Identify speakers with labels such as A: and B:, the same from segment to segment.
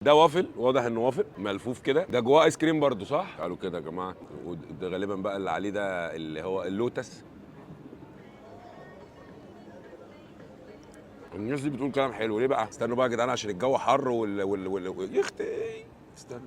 A: ده وافل، واضح انه وافل ملفوف كده، ده جواه ايس كريم برضو صح؟ تعالوا كده يا جماعة. وده غالبا بقى اللي عليه ده اللي هو اللوتس. الناس دي بتقول كلام حلو ليه بقى؟ استنوا بقى يا جدعان عشان الجو حر وال وال وال يختي. استنى،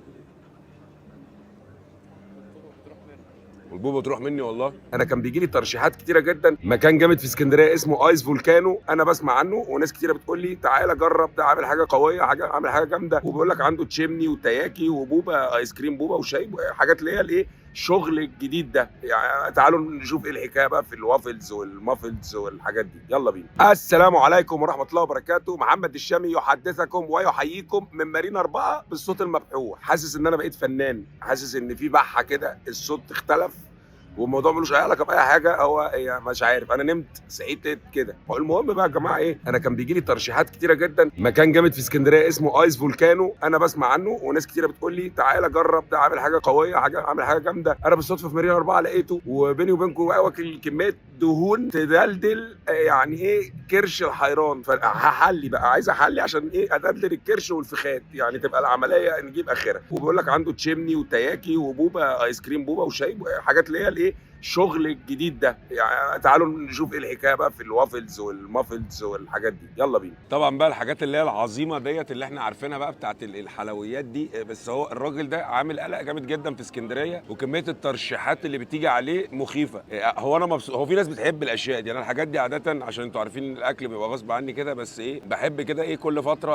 A: والبوبه تروح مني والله. انا كان بيجي لي ترشيحات كتيرة جدا، مكان جامد في اسكندرية اسمه ايس فولكانو، انا بسمع عنه وناس كتيرة بتقول لي تعالى جرب، ده عامل حاجة قوية، حاجة عامل حاجة جامدة، وبيقول لك عنده chimney وتاياكي وبوبا، ايس كريم بوبا وشاي، حاجات اللي هي الايه الشغل الجديد ده. يعني تعالوا نشوف ايه الحكاية بقى في ال waffles وال muffins والحاجات دي، يلا بينا. السلام عليكم ورحمة الله وبركاته، محمد الشامي يحدثكم ويحييكم من مارينا 4 بالصوت المبحوح. حاسس ان انا بقيت فنان، حاسس ان في بحه كده، الصوت اختلف والموضوع ملوش اي علاقة باي حاجة، هو يعني مش عارف، انا نمت صحيت كده. المهم بقى يا جماعة ايه، انا كان بيجي لي ترشيحات كتيرة جدا، مكان جامد في اسكندرية اسمه ايس فولكانو، انا بسمع عنه وناس كتيرة بتقول لي تعالى جرب، ده عامل حاجة قوية، حاجة عامل حاجة جامدة. انا بالصدفة في مارينا 4 لقيته، وبيني وبينكم بقى واكل كمية دهون تدلدل يعني ايه كرش الحيران. فهحلي بقى، عايز احلي عشان ايه ادلدل الكرش والفخاد، يعني تبقى العملية نجيب اخرها. وبيقول لك عنده chimney وتاياكي وبوبا، ايس كريم بوبا وشاي، حاجات اللي هي الايه الشغل الجديد ده. يعني تعالوا نشوف ايه الحكاية بقى في ال waffles وال muffins والحاجات دي، يلا بينا. طبعا بقى الحاجات اللي هي العظيمة ديت اللي احنا عارفينها بقى بتاعت الحلويات دي، بس هو الراجل ده عامل قلق جامد جدا في اسكندرية، وكمية الترشيحات اللي بتيجي عليه مخيفة. هو انا مبسوط، هو في ناس بتحب الاشياء دي، انا الحاجات دي عادة عشان انتوا عارفين الاكل بيبقى غصب عني كده، بس ايه بحب كده ايه كل فترة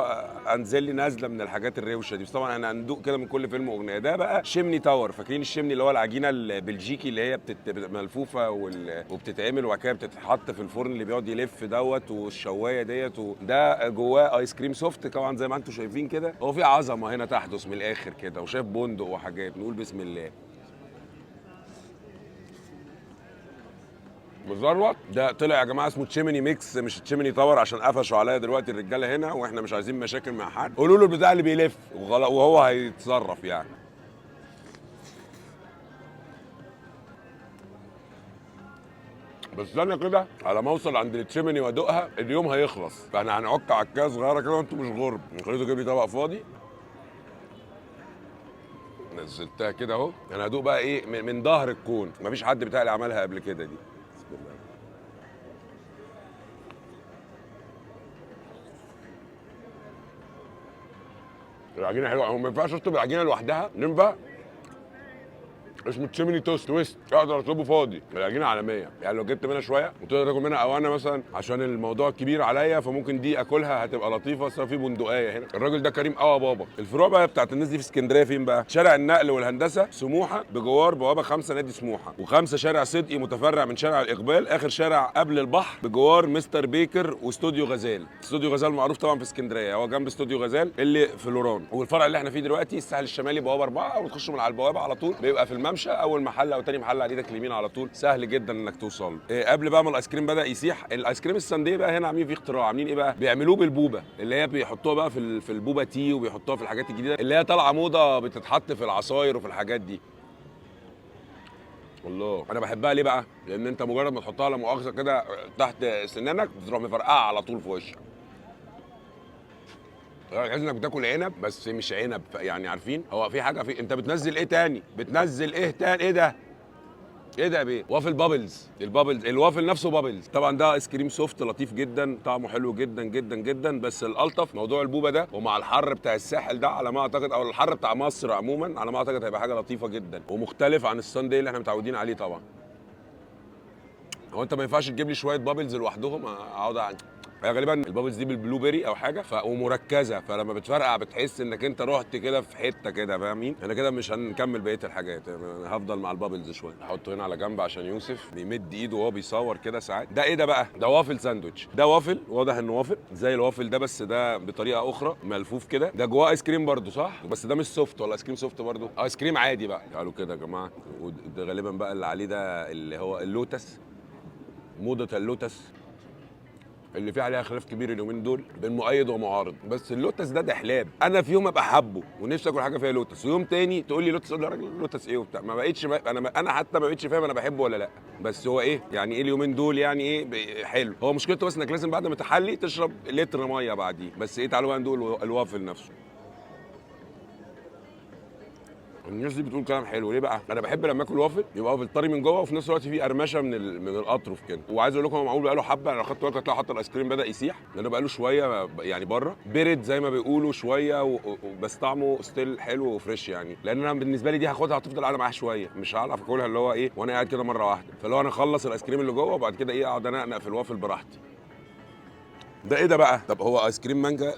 A: انزل لي نازله من الحاجات الروشه دي. بس طبعا انا هندوق كده من كل فيلم واغنيه. ده بقى chimney tower، فاكرين ال chimney اللي هو العجينة البلجيكي اللي هي ملفوفه وبتتعمل وبعد كده بتتحط في الفرن اللي بيقعد يلف دوت، والشوايه ديت، وده جواه ايس كريم soft طبعا زي ما انتم شايفين كده. هو في عظمه هنا تحدث من الاخر كده، وشايف بندق وحاجات. نقول بسم الله. مزروت ده طلع يا جماعة اسمه chimney mix مش chimney tower، عشان قفشوا عليا دلوقتي الرجالة هنا، واحنا مش عايزين مشاكل مع حد. قولوا له البتاع اللي بيلف وهو هيتصرف يعني. بس انا كده على ما اوصل عند ال chimney وادوقها اليوم هيخلص، فاحنا هنعك عكايه صغيرة كده وانتوا مش غرب. خليته جيب لي طبق فاضي، نزلتها كده اهو. انا هدوق بقى ايه من ظهر ال cone، مفيش حد بتاعي عملها قبل كده دي. بسم الله. العجينة حلوة، هو ما ينفعش اطلب العجينة لوحدها، ينفع؟ اسمه chimney toast twist، اقدر اطلبه فاضي. العجينة عالمية، يعني لو جبت منها شوية وتقدر تاكل منها، او انا مثلا عشان الموضوع كبير عليا فممكن دي اكلها هتبقى لطيفة. اصل في بندقية هنا، الراجل ده كريم قوي يا بابا. الفروع بقى بتاعت الناس دي في اسكندرية فين بقى؟ شارع النقل والهندسة، سموحه، بجوار بوابه 5 نادي سموحه، و5 شارع صدقي متفرع من شارع الاقبال، اخر شارع قبل البحر، بجوار مستر بيكر واستوديو غزال. استوديو غزال معروف طبعا في اسكندرية، هو جنب استوديو غزال اللي في لوران. والفرع اللي احنا فيه دلوقتي الساحل الشمالي بوابه 4، او تخش من على البوابة على طول بيبقى في الممشى، اول محل او تاني محل على ايدك اليمين على طول، سهل جدا انك توصل له. إيه قبل بقى ما الايس كريم بدا يسيح، الايس كريم ال sundae بقى هنا عاملين فيه اختراع. عاملين ايه بقى؟ بيعملوه بالبوبا اللي هي بيحطوها بقى في ال boba tea، وبيحطوها في الحاجات الجديدة اللي هي طالعه موضة، بتتحط في العصاير وفي الحاجات دي. الله، انا بحبها ليه بقى؟ لان انت مجرد ما تحطها لا مؤاخذة كده تحت سنانك بتروح مفرقعه على طول في وشك. تحس انك بتاكل عنب بس مش عنب، يعني عارفين هو في حاجة في انت بتنزل ايه تاني؟ بتنزل ايه تاني؟ ايه ده؟ ايه ده يا بيه؟ waffle bubbles، ال bubbles، ال waffle نفسه bubbles. طبعا ده ايس كريم soft لطيف جدا، طعمه حلو جدا جدا جدا. بس الالطف موضوع البوبا ده، ومع الحر بتاع الساحل ده على ما اعتقد، او الحر بتاع مصر عموما على ما اعتقد، هيبقى حاجة لطيفة جدا ومختلف عن ال sundae اللي احنا متعودين عليه. طبعا هو انت ما ينفعش تجيب لي شوية bubbles لوحدهم اقعد هي غالبا ال bubbles دي بال blueberry او حاجة ومركزه، فلما بتفرقع بتحس انك انت رحت كده في حتة كده، فاهمين؟ انا كده مش هنكمل بقية الحاجات، انا هفضل مع ال bubbles شوية. احطه هنا على جنب عشان يوسف بيمد ايده وهو بيصور كده ساعات. ده ايه ده بقى؟ ده waffle sandwich. ده وافل، واضح انه وافل زي الوافل ده، بس ده بطريقة اخرى، ملفوف كده. ده جواه ايس كريم برده صح؟ بس ده مش soft ولا ايس كريم soft برده، ايس كريم عادي بقى. تعالوا كده يا جماعة. وده غالبا بقى اللي عليه ده اللي هو اللوتس، موضة اللوتس اللي فيه عليها خلاف كبير اليومين دول بين مؤيد ومعارض. بس اللوتس ده دحلاب، انا في يوم ابقى حابة ونفسي اكل حاجة فيها لوتس، ويوم تاني تقول لي لوتس اقول يا راجل لوتس ايه وبتاع. ما بقتش انا حتى ما بقتش فاهم انا بحبه ولا لا. بس هو ايه يعني ايه اليومين دول يعني ايه حلو. هو مشكلته بس انك لازم بعد ما تحلي تشرب لتر مية بعديه. بس ايه، تعالوا بقى ندوق الوافل نفسه. الناس دي بتقول كلام حلو. ليه بقى؟ انا بحب لما اكل وافل يبقى وافل طري من جوه وفي نفس الوقت فيه قرمشه من الاطرف كده. وعايز اقول لكم هو معمول بقاله حبه، انا لو خدت بالك هتلاقي حتى الايس كريم بدا يسيح لانه بقاله شوية يعني بره برد زي ما بيقولوا شوية بس طعمه still حلو و fresh يعني. لان انا بالنسبة لي دي هاخدها هتفضل قاعدة معايا شويه، مش هعرف اكلها اللي هو ايه وانا قاعد كده مرة واحده. فاللي هو انا اخلص الايس كريم اللي جوه وبعد كده ايه اقعد انقنق في الوافل براحتي. ده ايه ده بقى؟ طب هو ايس كريم مانجا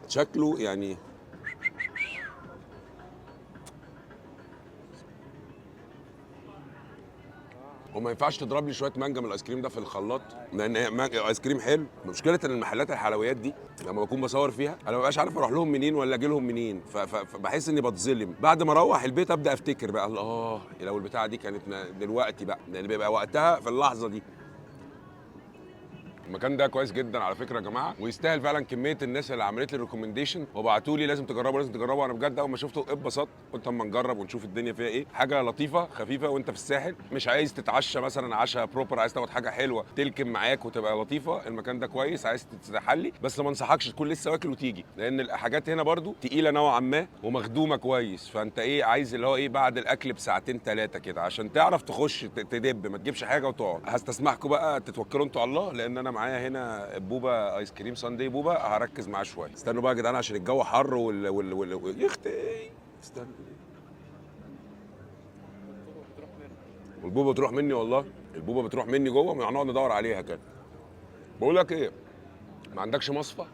A: شكله يعني وما ينفعش تضرب لي شوية مانجا من الايس كريم ده في الخلاط، لان هي ايس كريم حلو. مشكلة ان المحلات الحلويات دي لما بكون بصور فيها انا ما ببقاش عارف اروح لهم منين ولا اجي لهم منين، فبحس اني بتظلم. بعد ما اروح البيت ابدا افتكر بقى لو البتاعه دي كانت دلوقتي بقى، لان بيبقى وقتها في اللحظة دي. المكان ده كويس جدا على فكرة يا جماعة، ويستاهل فعلا كمية الناس اللي عملت لي recommendation وبعتوا لي لازم تجربوا لازم تجربوا. انا بجد اول ما شفته اتبسطت، قلت اما نجرب ونشوف الدنيا فيها ايه. حاجة لطيفة خفيفة وانت في الساحل، مش عايز تتعشى مثلا عشاء proper، عايز تاخد حاجة حلوة تلكم معاك وتبقى لطيفة. المكان ده كويس، عايز تتحلي، بس ما انصحكش تكون لسه واكل وتيجي، لان الحاجات هنا برضو تقيلة نوعا ما ومخدومه كويس. فانت ايه عايز اللي هو ايه بعد الاكل بساعتين ثلاثة كده عشان تعرف تخش تدب، ما تجيبش حاجة وتقعد. هستسمحكم بقى تتوكلوا انتوا على الله، لان انا معايا هنا بوبا ايس كريم sundae بوبا، هركز معاه شوية. استنوا بقى يا جدعان عشان الجو حر وال وال وال يختي. استنى والبوبا بتروح مني والله، البوبا بتروح مني جوه، هنقعد ندور عليها كده. بقول لك ايه، ما عندكش مصفى؟